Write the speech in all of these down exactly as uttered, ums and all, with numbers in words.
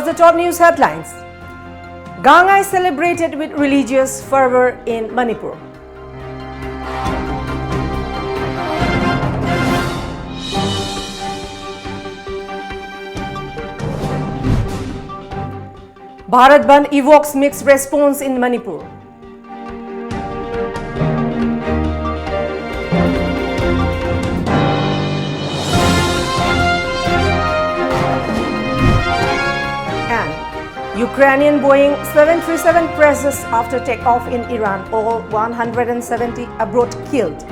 The top news headlines. Gaon Ngai celebrated with religious fervor in Manipur. Bharat Bandh evokes mixed response in Manipur. And Ukrainian Boeing seven three seven crashes after takeoff in Iran, all one hundred seventy abroad killed.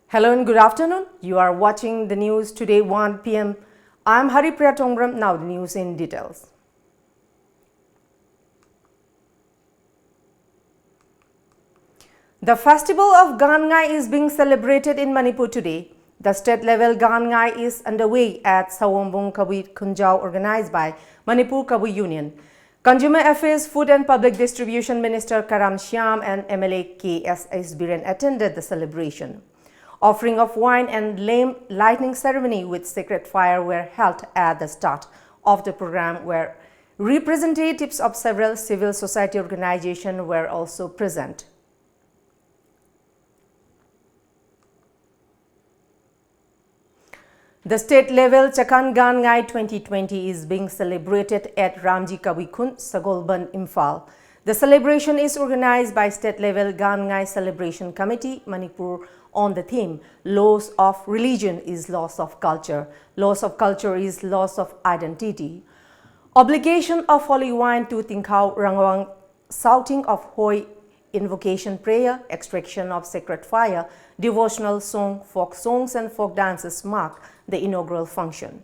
Hello and good afternoon. You are watching the news today, one p m. I'm Haripriya Tongbram. Now the news in details. The festival of Gaon Ngai is being celebrated in Manipur today. The state-level Gaon Ngai is underway at Sawombung Kabui Khunjao, organized by Manipur Kabui Union. Consumer Affairs, Food and Public Distribution Minister Karam Shyam and M L A K S Biren attended the celebration. Offering of wine and lamp lighting ceremony with sacred fire were held at the start of the program, where representatives of several civil society organizations were also present. The state-level Chakan Gaon Ngai twenty twenty is being celebrated at Ramji Kabui Khund, Sagolband, Imphal. The celebration is organized by state-level Gaon Ngai Celebration Committee, Manipur, on the theme, "Loss of religion is loss of culture. Loss of culture is loss of identity." Obligation of holy wine to Tingkhau Rangwang, shouting of Hoi, invocation prayer, extraction of sacred fire, devotional song, folk songs and folk dances mark the inaugural function.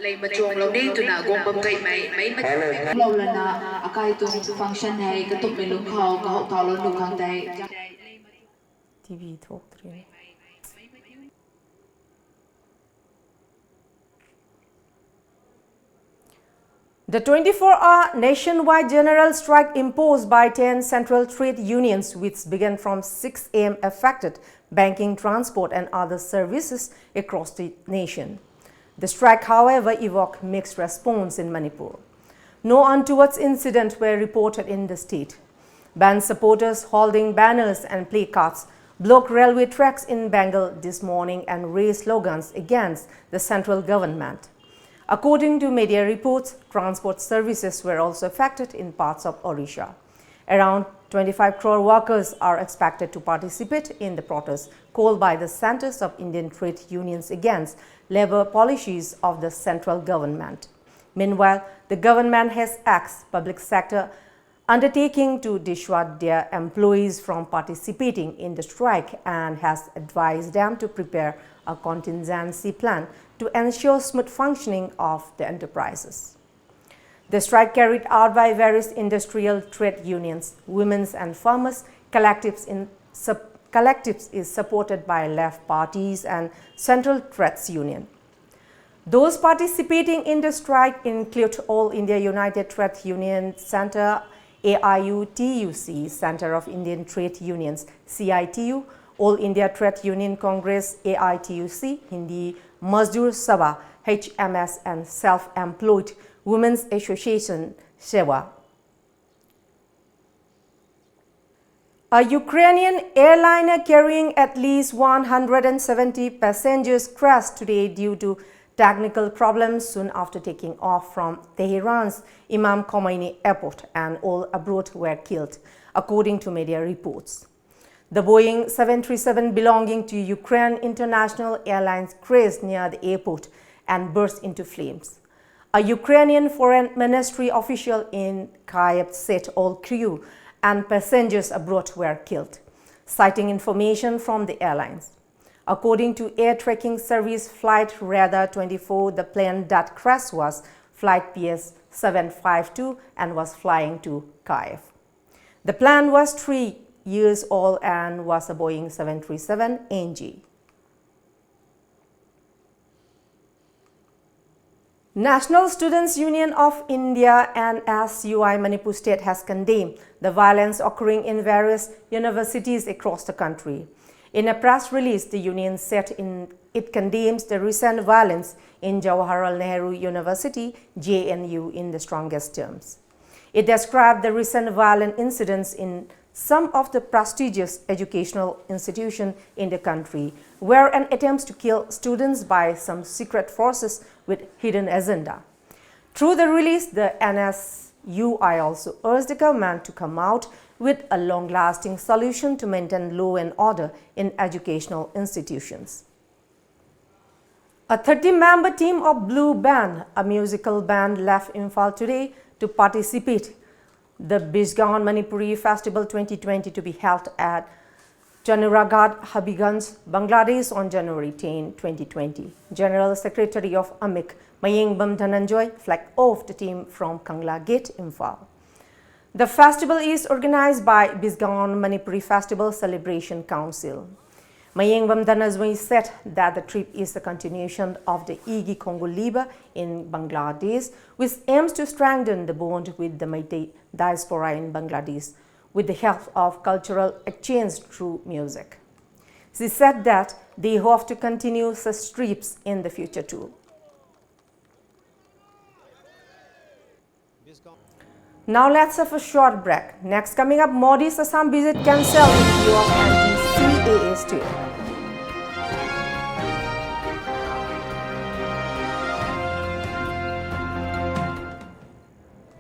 Lei machong lo nei tuna gong bam kai mai, mai ma- Lo lana akai tung function hai ka tuk me lung khau, ka hok thau lo nu khang dai. T V thok tre. The twenty-four hour nationwide general strike imposed by ten central trade unions, which began from six a m, affected banking, transport, and other services across the nation. The strike, however, evoked mixed response in Manipur. No untoward incidents were reported in the state. Band supporters holding banners and placards blocked railway tracks in Bengal this morning and raised slogans against the central government. According to media reports, transport services were also affected in parts of Odisha. Around twenty-five crore workers are expected to participate in the protest called by the Centers of Indian Trade Unions against labor policies of the central government. Meanwhile, the government has asked public sector undertaking to dissuade their employees from participating in the strike and has advised them to prepare a contingency plan to ensure smooth functioning of the enterprises. The strike, carried out by various industrial trade unions, women's and farmers collectives in sup- collectives, is supported by left parties and central trades union. Those participating in the strike include All India United Trade Union Centre, A I U T U C, Centre of Indian Trade Unions, C I T U, All India Trade Union Congress, A I T U C, Hindi Mazdoor Sabha, H M S, and Self Employed Women's Association, SEWA. A Ukrainian airliner carrying at least one hundred seventy passengers crashed today due to technical problems soon after taking off from Tehran's Imam Khomeini Airport, and all aboard were killed, according to media reports. The Boeing seven three seven belonging to Ukraine International Airlines crashed near the airport and burst into flames. A Ukrainian Foreign Ministry official in Kyiv said all crew and passengers aboard were killed, citing information from the airlines. According to air tracking service Flight Radar twenty-four, the plane that crashed was Flight P S seven five two and was flying to Kyiv. The plane was three years old and was a Boeing seven three seven N G. National Students Union of India, N S U I, Manipur State has condemned the violence occurring in various universities across the country. In a press release, the union said in, it condemns the recent violence in Jawaharlal Nehru University, J N U, in the strongest terms. It described the recent violent incidents in some of the prestigious educational institutions in the country were an attempt to kill students by some secret forces with hidden agenda. Through the release, the N S U I also urged the government to come out with a long-lasting solution to maintain law and order in educational institutions. A thirty-member team of Blue Band, a musical band, left Imphal today to participate the Bisgaon Manipuri Festival twenty twenty, to be held at Chanuraghat, Habiganj, Bangladesh on January ten, twenty twenty. General Secretary of AMIC, Mayengbam Dhananjoy, flagged off the team from Kangla Gate, Imphal. The festival is organized by Bisgaon Manipuri Festival Celebration Council. Mayengbam Dhananjoy said that the trip is a continuation of the Igi Khongu Liba in Bangladesh, which aims to strengthen the bond with the Meitei diaspora in Bangladesh with the help of cultural exchange through music. She said that they hope to continue such trips in the future too. Now let's have a short break. Next coming up, Modi's Assam visit cancelled in view of anti-C A A stir.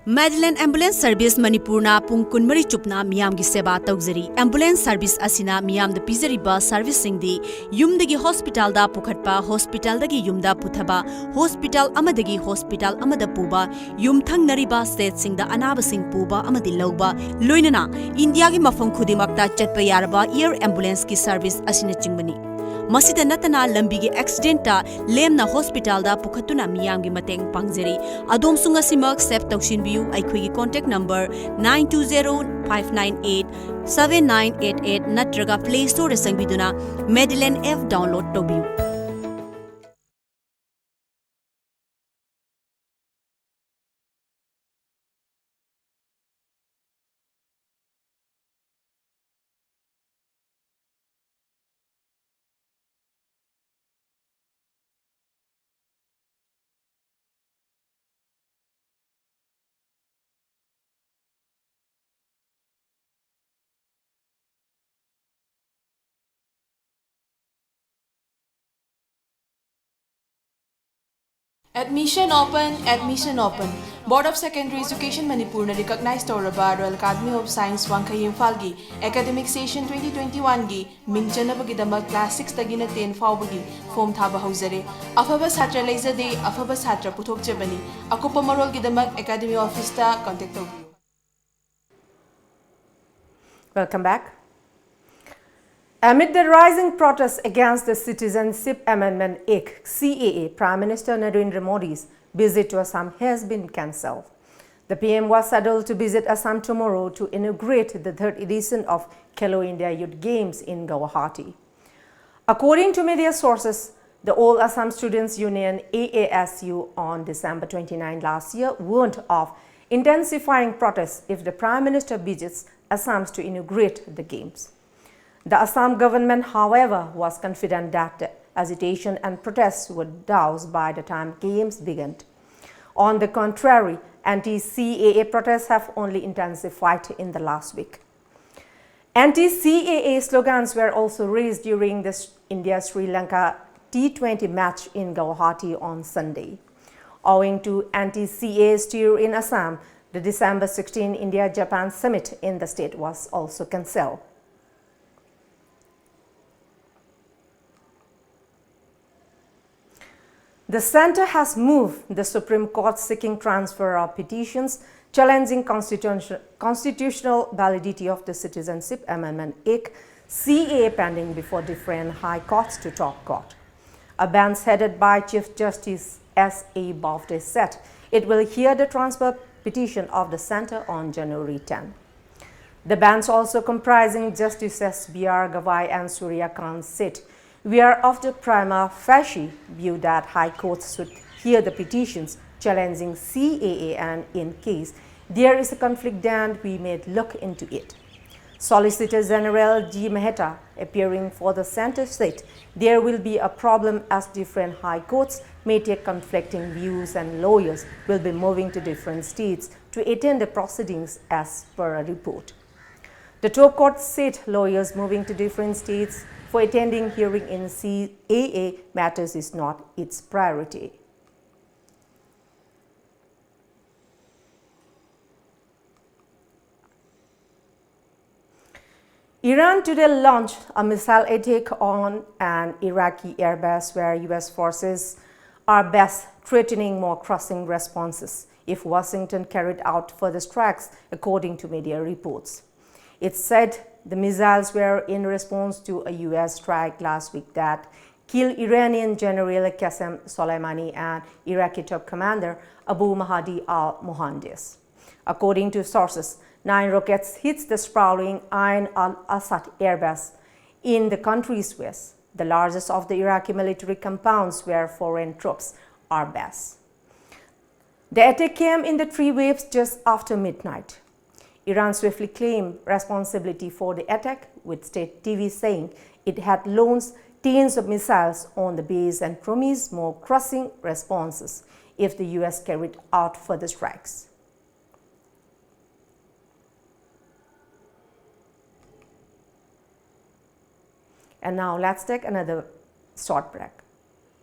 Madeline Ambulance Service ꯃꯅꯤꯄꯨꯔꯅ ꯄꯨꯡ ꯀꯨꯟꯃꯔꯤ ꯆꯨꯞꯅ ꯃꯤꯌꯥꯝꯒꯤ ꯁꯦꯕꯥ ꯇꯧꯖꯔꯤ꯫ Ambulance service ꯑꯁꯤꯅ ꯃꯤꯌꯥꯝꯗ ꯄꯤꯖꯔꯤꯕ service ꯁꯤꯡꯗꯤ ꯌꯨꯝꯗꯒꯤ hospital ꯗ ꯄꯨꯈꯠꯄ, hospital ꯗꯒꯤ ꯌꯨꯝꯗ ꯄꯨꯊꯕ, hospital ꯑꯃꯗꯒꯤ hospital ꯑꯃꯗ ꯄꯨꯕ, ꯌꯨꯝꯊꯪꯅꯔꯤꯕ state ꯁꯤꯡꯗ ꯑꯅꯥꯕꯁꯤꯡ ꯄꯨꯕ ꯑꯃꯗꯤ ꯂꯧꯕ, ꯂꯣꯏꯅꯅ ꯏꯟꯗꯤꯌꯥꯒꯤ ꯃꯐꯝ ꯈꯨꯗꯤꯡꯃꯛꯇ ꯆꯠꯄ ꯌꯥꯔꯕ air ambulance ꯀꯤ service ꯑꯁꯤꯅꯆꯤꯡꯕꯅꯤ꯫ ꯃꯁꯤꯗ ꯅꯠꯇꯅ ꯂꯝꯕꯤꯒꯤ accident ꯇ ꯂꯦꯝꯅ hospital ꯗ ꯄꯨꯈꯠꯇꯨꯅ ꯃꯤꯌꯥꯝꯒꯤ ꯃꯇꯦꯡ ꯄꯥꯡꯖꯔꯤ꯫ ꯑꯗꯣꯝꯁꯨ ꯉꯁꯤꯃꯛ save ꯇꯧꯁꯤꯟꯕꯤꯌꯨ ꯑꯩꯈꯣꯏꯒꯤ contact number nine two zero five nine eight seven nine eight eight ꯅꯠꯇ꯭ꯔꯒ Play Store ꯗ ꯆꯪꯕꯤꯗꯨꯅ Madeline app download ꯇꯧꯕꯤꯌꯨ꯫ Admission open, admission open. Board of Secondary Education ꯃꯅꯤꯄꯨꯔꯅ recognize ꯇꯧꯔꯕ Royal Academy of Science ꯋꯥꯡꯈꯩ ꯏꯝꯐꯥꯜꯒꯤ academic session twenty twenty-one ꯒꯤ ꯃꯤꯡ ꯆꯟꯅꯕꯒꯤꯗꯃꯛ class six ꯇꯒꯤꯅ ten ꯐꯥꯎꯕꯒꯤ form ꯊꯥꯕ ꯍꯧꯖꯔꯦ꯫ ꯑꯐꯕ ꯁꯥꯇ꯭ꯔ ꯂꯩꯖꯗꯦ, ꯑꯐꯕ ꯁꯥꯇ꯭ꯔ ꯄꯨꯊꯣꯛꯆꯕꯅꯤ꯫ ꯑꯀꯨꯞꯄ ꯃꯔꯣꯜꯒꯤꯗꯃꯛ academy office ꯇ contact ꯇꯧꯕꯤꯌꯨ꯫ Welcome back. Amid the rising protests against the Citizenship Amendment Act, C A A, Prime Minister Narendra Modi's visit to Assam has been cancelled. The P M was scheduled to visit Assam tomorrow to inaugurate the third edition of Khelo India Youth Games in Guwahati. According to media sources, the All Assam Students Union, A A S U, on December twenty-nine last year warned of intensifying protests if the Prime Minister visits Assam to inaugurate the games. The Assam government, however, was confident that the agitation and protests were doused by the time games began. On the contrary, anti-C A A protests have only intensified in the last week. Anti-C A A slogans were also raised during the India-Sri Lanka T twenty match in Guwahati on Sunday. Owing to anti-C A A stir in Assam, the December sixteen India-Japan summit in the state was also cancelled. The centre has moved the Supreme Court seeking transfer of petitions challenging constitution-, constitutional validity of the Citizenship Amendment Act, C A A, pending before different high courts to top court. A bench headed by Chief Justice S A Bobde said it will hear the transfer petition of the centre on January ten. The bench, also comprising Justices B R Gavai and Surya Kant, said, "We are of the prima facie view that High Court should hear the petitions challenging C A A, and in case there is a conflict, then we may look into it." Solicitor General G Mehta, appearing for the centre, said there will be a problem as different high courts may take conflicting views and lawyers will be moving to different states to attend the proceedings, as per a report. The top court said lawyers moving to different states for attending hearing in C A A matters is not its priority. Iran today launched a missile attack on an Iraqi airbase where U S forces are best threatening more crushing responses if Washington carried out further strikes, according to media reports. It said the missiles were in response to a U S strike last week that killed Iranian General Qasem Soleimani and Iraqi top commander Abu Mahdi al Muhandis. According to sources, nine rockets hit the sprawling Ain al Asad airbase in the country's west, the largest of the Iraqi military compounds where foreign troops are based. The attack came in the three waves just after midnight. Iran swiftly claimed responsibility for the attack, with state T V saying it had launched tens of missiles on the base and promised more crushing responses if the U S carried out further strikes. And now let's take another short break.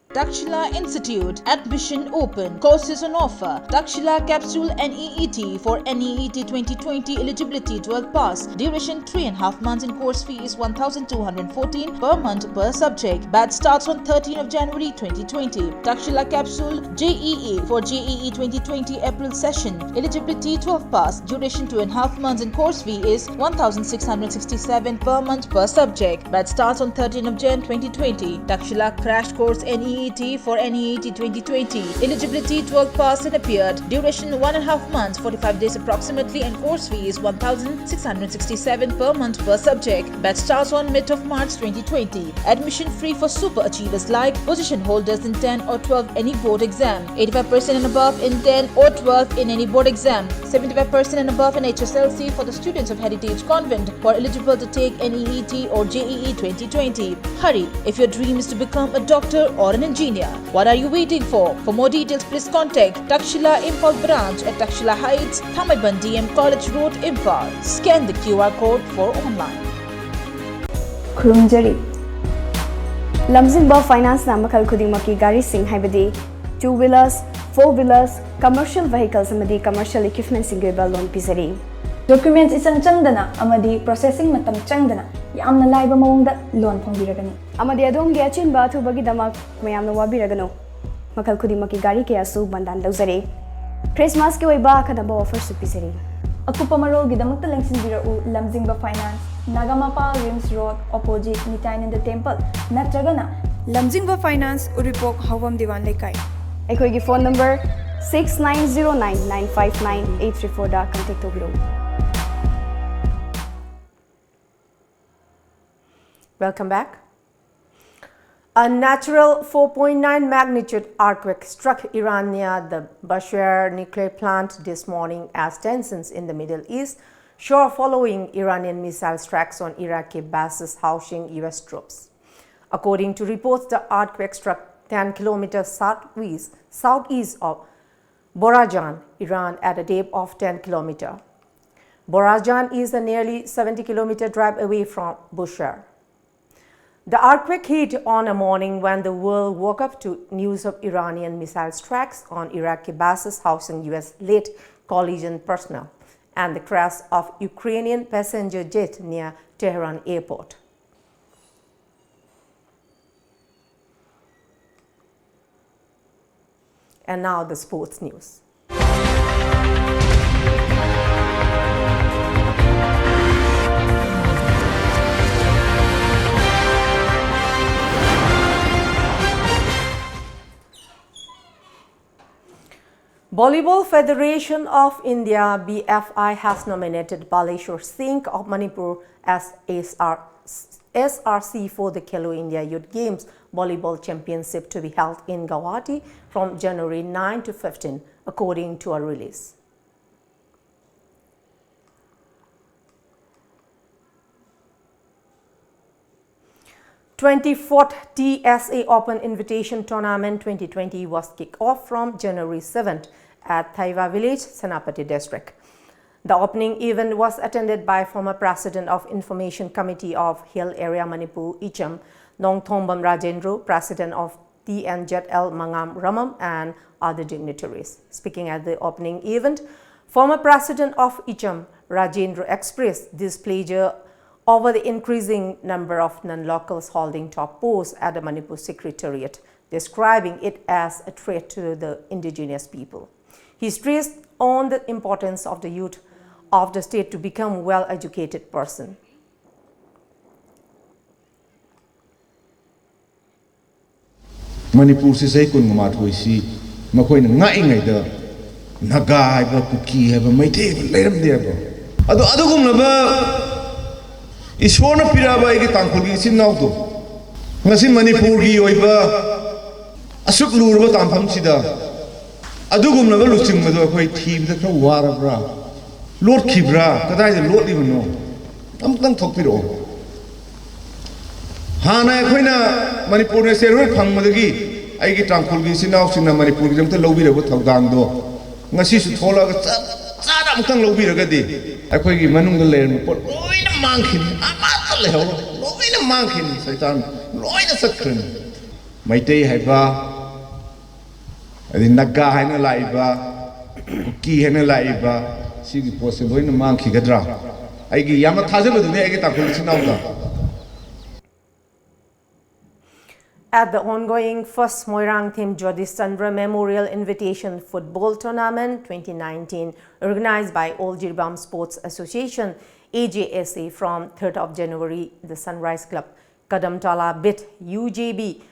Takshila Institute, admission open, courses on offer. Takshila Capsule N E E T for N E E T twenty twenty, eligibility twelve pass, duration three and a half months and course fee is one thousand two hundred fourteen per month per subject. Batch starts on thirteenth of January twenty twenty. Takshila Capsule J E E for J E E twenty twenty April session, eligibility twelve pass, duration two and a half months and course fee is one thousand six hundred sixty-seven per month per subject. Batch starts on thirteenth of Jan twenty twenty. Takshila Crash Course N E E T for N E E T twenty twenty. Eligibility twelve pass and appeared. Duration one and a half months, forty-five days approximately, and course fee is one thousand six hundred sixty-seven per month per subject. Batch starts on mid of March twenty twenty. Admission free for super achievers like position holders in ten or twelve any board exam, eighty-five percent and above in ten or twelve in any board exam, seventy-five percent and above in H S L C for the students of Heritage Convent who are eligible to take N E E T or J E E twenty twenty. Hurry, if your dream is to become a doctor or an engineer, what are you waiting for? For more details, please contact Takshila Imphal branch at Takshila Heights, Thamaiban D M College Road, Imphal. Scan the Q R code for online. ꯈꯨꯔꯨꯝꯖꯔꯤ꯫ ꯂꯝꯖꯤꯡꯕ ꯐꯥꯏꯅꯥꯟꯁꯅ ꯃꯈꯜ ꯈꯨꯗꯤꯡꯃꯛꯀꯤ ꯒꯥꯔꯤꯁꯤꯡ, ꯍꯥꯏꯕꯗꯤ two wheelers, four wheelers, commercial vehicles ꯑꯃꯗꯤ commercial equipmentꯁꯤꯡꯒꯤ ꯑꯣꯏꯕ loan ꯄꯤꯖꯔꯤ꯫ Documents ꯏꯆꯪ ꯆꯪꯗꯅ ꯑꯃꯗꯤ processing ꯃꯇꯝ ꯆꯪꯗꯅ ꯌꯥꯝꯅ ꯂꯥꯏꯕ ꯃꯑꯣꯡꯗ loan ꯐꯪꯕꯤꯔꯒꯅꯤ꯫ ꯑꯃꯗꯤ ꯑꯗꯣꯝꯒꯤ ꯑꯆꯤꯟꯕ ꯑꯊꯨꯕꯒꯤꯗꯃꯛ ꯃꯌꯥꯝꯅ ꯋꯥꯕꯤꯔꯒꯅꯨ꯫ ꯃꯈꯜ ꯈꯨꯗꯤꯡꯃꯛꯀꯤ ꯒꯥꯔꯤ ꯀꯌꯥꯁꯨ ꯕꯟꯗꯥꯟ ꯂꯧꯖꯔꯦ꯫ Christmas ꯀꯤ ꯑꯣꯏꯕ ꯑꯈꯟꯅꯕ offer ꯁꯨ ꯄꯤꯖꯔꯤ꯫ ꯑꯀꯨꯞꯄ ꯃꯔꯣꯜꯒꯤꯗꯃꯛꯇ ꯂꯦꯡꯁꯤꯟꯕꯤꯔꯛꯎ Lamjingba Finance, Nagamapal RIMS road, opposite ꯅꯤꯇꯥꯏꯅꯟꯗ ꯇꯦꯝꯄꯜ ꯅꯠꯇ꯭ꯔꯒꯅ ꯂꯝꯖꯤꯡꯕ Finance, ꯎꯔꯤꯄꯣꯛ, ꯍꯥꯎꯕꯝ ꯗꯤꯋꯥꯟ ꯂꯩꯀꯥꯏ꯫ ꯑꯩꯈꯣꯏꯒꯤ phone number six nine zero nine nine five nine eight three four ꯗ contact ꯇꯧꯕꯤꯔꯛꯎ꯫ Welcome back. A natural four point nine magnitude earthquake struck Iran near the Bushehr nuclear plant this morning as tensions in the Middle East soar following Iranian missile strikes on Iraqi bases housing U S troops. According to reports, the earthquake struck ten kilometers southeast, southeast of Borajan, Iran, at a depth of ten kilometer. Borajan is a nearly seventy kilometer drive away from Bushehr. The earthquake hit on a morning when the world woke up to news of Iranian missile strikes on Iraqi bases housing U S-led coalition personnel and the crash of Ukrainian passenger jet near Tehran airport. And now the sports news. Volleyball Federation of India, B F I, has nominated Baleshwar Singh of Manipur as S R, S R C for the Khelo India Youth Games Volleyball Championship to be held in Guwahati from January nine to fifteen, according to a release. Twenty-fourth T S A Open Invitation Tournament twenty twenty was kicked off from January seventh at Thaiva Village, Senapati District. The opening event was attended by former President of Information Committee of Hill Area Manipur, Icham, Nongthombam Rajendra, President of T N Z L Mangam Ramam, and other dignitaries. Speaking at the opening event, former President of Icham, Rajendra expressed displeasure over the increasing number of non-locals holding top posts at the Manipur Secretariat, describing it as a threat to the indigenous people. He stressed on the importance of the youth of the state to become well-educated person. ꯃꯅꯤꯄꯨꯔꯁꯤ ꯆꯍꯤ ꯀꯨꯟꯒ ꯃꯥꯊꯣꯏꯁꯤ ꯃꯈꯣꯏꯅ ꯉꯥꯛꯏꯉꯩꯗ ꯅꯥꯒꯥ ꯍꯥꯏꯕ, ꯀꯨꯀꯤ ꯍꯥꯏꯕ, ꯃꯩꯇꯩ ꯍꯥꯏꯕ ꯂꯩꯔꯝꯗꯦ ꯍꯥꯏꯕ꯫ ꯑꯗꯣ ꯑꯗꯨꯒꯨꯝꯂꯕ ꯏꯁꯣꯔꯅ ꯄꯤꯔꯛꯑꯕ ꯑꯩꯒꯤ ꯇꯥꯡꯈꯨꯜꯒꯤ ꯏꯆꯤꯟ ꯏꯅꯥꯎꯗꯣ ꯉꯁꯤ ꯃꯅꯤꯄꯨꯔꯒꯤ ꯑꯣꯏꯕ ꯑꯁꯨꯛ ꯂꯨꯔꯕ ꯇꯥꯡꯐꯝꯁꯤꯗ ꯑꯗꯨꯒꯨꯝꯂꯕ ꯂꯨꯆꯤꯡꯕꯗꯣ ꯑꯩꯈꯣꯏ ꯊꯤꯕꯗ ꯈꯔ ꯋꯥꯔꯕ꯭ꯔꯥ? ꯂꯣꯠꯈꯤꯕ꯭ꯔꯥ? ꯀꯗꯥꯏꯗ ꯂꯣꯠꯂꯤꯕꯅꯣ? ꯑꯃꯨꯛꯇꯪ ꯊꯣꯛꯄꯤꯔꯛꯑꯣ꯫ ꯍꯥꯟꯅ ꯑꯩꯈꯣꯏꯅ ꯃꯅꯤꯄꯨꯔ ꯅꯦꯁꯅꯦꯜ ꯍꯣꯏ ꯐꯪꯕꯗꯒꯤ ꯑꯩꯒꯤ ꯇꯥꯡꯈꯨꯜꯒꯤ ꯏꯆꯤꯟ ꯏꯅꯥꯎꯁꯤꯡꯅ ꯃꯅꯤꯄꯨꯔꯒꯤꯗꯃꯛꯇ ꯂꯧꯕꯤꯔꯕ ꯊꯧꯗꯥꯡꯗꯣ ꯉꯁꯤꯁꯨ ꯊꯣꯛꯂꯛꯑꯒ ꯆꯞ ꯆꯥꯅ ꯑꯃꯨꯛꯇꯪ ꯂꯧꯕꯤꯔꯒꯗꯤ ꯑꯩꯈꯣꯏꯒꯤ ꯃꯅꯨꯡꯗ ꯂꯩꯔꯝꯕ ꯄꯣꯠ ꯂꯣꯏꯅ ꯃꯥꯡꯈꯤꯅꯤ, ꯑꯃꯠꯇ ꯂꯩꯍꯧꯔꯣꯏ, ꯂꯣꯏꯅ ꯃꯥꯡꯈꯤꯅꯤ, ꯁꯩꯇꯥꯟ ꯂꯣꯏꯅ ꯆꯠꯈ꯭ꯔꯅꯤ꯫ ꯃꯩꯇꯩ ꯍꯥꯏꯕ, ꯑꯗꯩ ꯅꯥꯒꯥ ꯍꯥꯏꯅ ꯂꯥꯛꯏꯕ, ꯀꯨꯀꯤ ꯍꯥꯏꯅ ꯂꯥꯛꯏꯕ, ꯁꯤꯒꯤ ꯄꯣꯠꯁꯦ ꯂꯣꯏꯅ ꯃꯥꯡꯈꯤꯒꯗ꯭ꯔꯥ? ꯑꯩꯒꯤ ꯌꯥꯝꯅ ꯊꯥꯖꯕꯗꯨꯅꯤ ꯑꯩꯒꯤ ꯇꯥꯡꯈꯨꯜ ꯏꯆꯤꯟ ꯏꯅꯥꯎꯗ꯫ At the ongoing first Moirang Themjwadi Chandra Memorial Invitation Football Tournament twenty nineteen, organized by All Jiribam Sports Association, A J S A, from third of January, the Sunrise Club Kadamtala beat U J B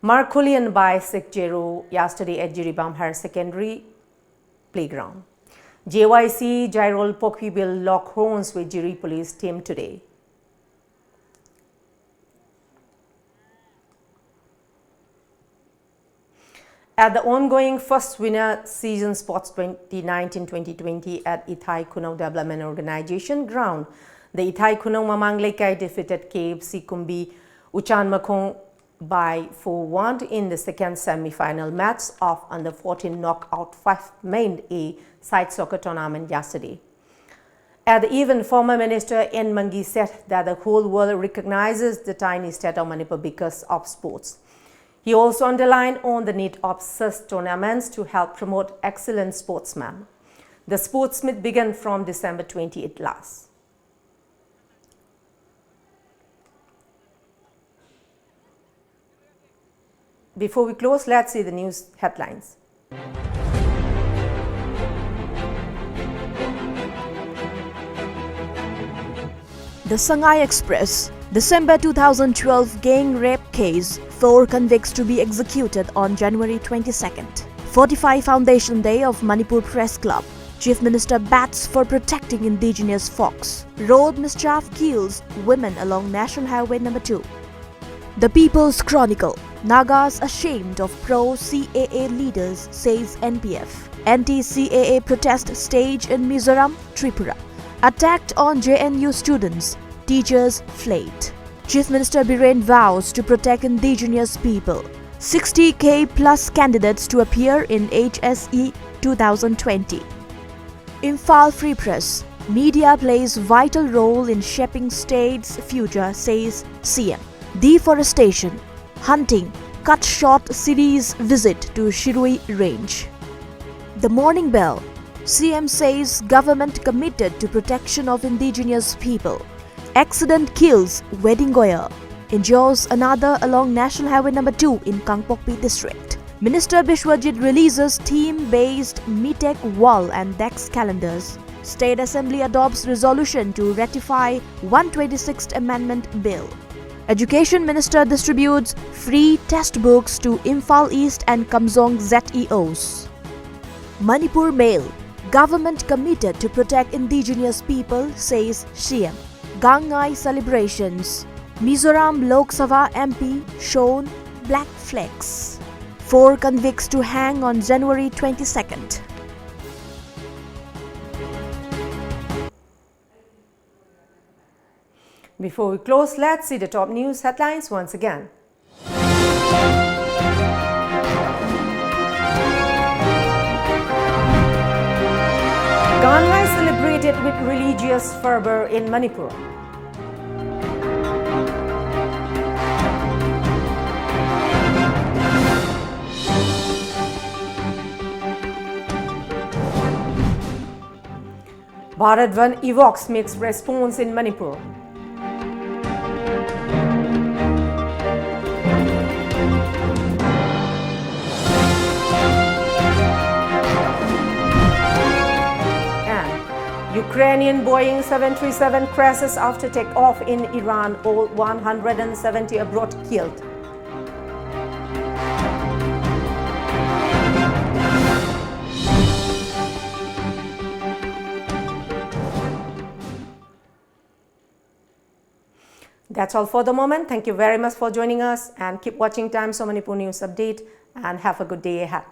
Markulian by six zero yesterday at Jiribam Higher Secondary Playground. J Y C Jairol Pokpibil lock horns with Jiri Police team today. At the ongoing first Winner Season Sports twenty nineteen twenty twenty at Ithai Khunau Development Organization ground, the Ithai Khunau Mamang Leikai defeated K F C Kumbi Uchan Makhong by four one in the second semi-final match of under fourteen knockout five main A side soccer tournament yesterday. At the event, former Minister N Mangi said that the whole world recognizes the tiny state of Manipur because of sports. He also underlined on the need of such tournaments to help promote excellent sportsmen. The sports meet began from December twenty-eight last. Before we close, let's see the news headlines. The Sangai Express, December two thousand twelve gang rape case, four convicts to be executed on January twenty-second. Forty-five Foundation Day of Manipur Press Club. Chief Minister bats for protecting indigenous folks. Road mischief kills women along National Highway number two. The People's Chronicle. Nagas ashamed of pro-C A A leaders, says N P F. Anti-C A A protest stage in Mizoram, Tripura. Attacked on J N U students, teachers flayed. Chief Minister Biren vows to protect indigenous people. Sixty K plus candidates to appear in H S C two thousand twenty. Imphal Free Press. Media plays vital role in shaping state's future, says C M. Deforestation, hunting, cut short Siri's visit to Shirui Range. The Morning Bell. C M says government committed to protection of indigenous people. Accident kills wedding goer, injures another along National Highway number two in Kangpokpi district. Minister Biswajit releases theme-based MITEC wall and DEX calendars. State Assembly adopts resolution to ratify one twenty-sixth Amendment Bill. Education Minister distributes free textbooks to Imphal East and Kamjong Z E Os. Manipur Mail. Government committed to protect indigenous people, says C M. Gangngai celebrations. Mizoram Lok Sabha M P shown black flags. Four convicts to hang on January twenty-second. Before we close, let's see the top news headlines once again. Gangngai celebrated with religious fervor in Manipur. Bharat Bandh evokes mixed response in Manipur. And Ukrainian Boeing seven three seven crashes after takeoff in Iran, all one hundred and seventy abroad killed. That's all for the moment. Thank you very much for joining us and keep watching Times of Manipur News Update and have a good day ahead.